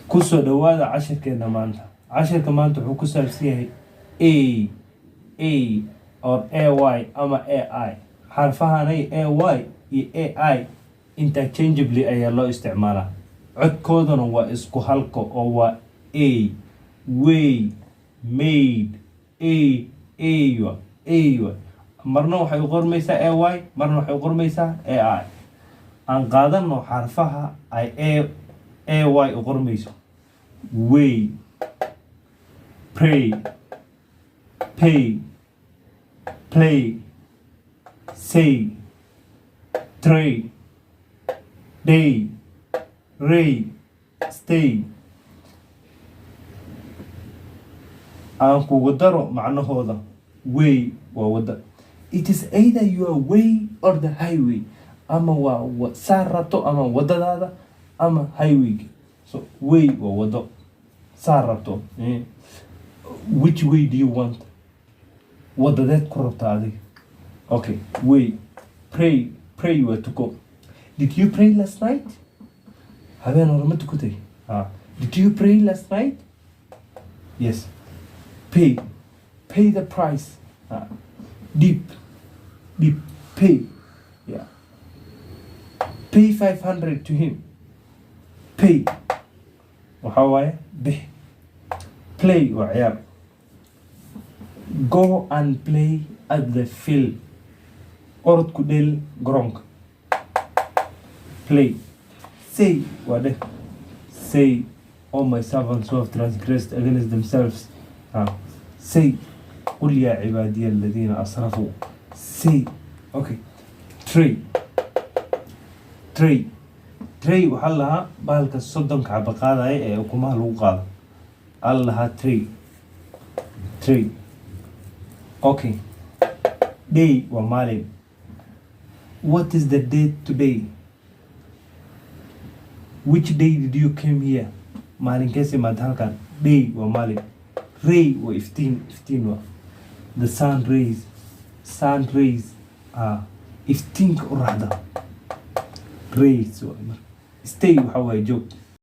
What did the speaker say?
Kusoo dhawaada cashirkeena maanta. Cashirka maanta wuxuu ku saabsan yahay A A or AY ama AI. Xarfahanay AY iyo AI interchangeably ayaa loo isticmaalaa. Codkooduna waa isku halko oo waa A, way, made, A, A, A. Marna waxay u qormaysaa AY, marna waxay u qormaysaa AI. Aan qaadano xarfaha ay A AY u qormayso: way, pray, pay, play, say, tray, day, ray, stay. Aan kugu daro macnahooda. Way waa wada. It is either your way or the highway. Ama waa saa rabto ama wadadaada ama highway. So way waa wado, saa rabto. Which way do you want? Wadadeed ku rabta adiga? Okay, way. Pray. Pray waa tuko. Did you pray last night? Habeen hore ma tukatay? Ah, did you pray last night? Yes. Pay. Pay the price. Ah, deep, deep. Pay, yeah. Pay 500 to him. Pay waxaa waaye bix. Play waa ciyaar. Go and play at the field. Orod ku dheel garoonka. Play. Say waa dheh. Say, "Oh my servants who have transgressed against themselves." Ah, say. قل يا عبادي الذين أسرفوا. Say. Okay. Tray. Tray. Tray waxaa la lahaa bahalka 30-ka xaba qaadaya ee ukumaha lagu qaado aa la lahaa tray. Tray. Okay. Day waa maalin. What is the date today? Which day did you came here? Maalinkees imaad halkan? Day waa maalin. Ray waa iftiin. Iftiin waa the sun rays. Sun rays, ah, iftiinka qoraxda. Rays waa marka. Stay waxa waaye joog.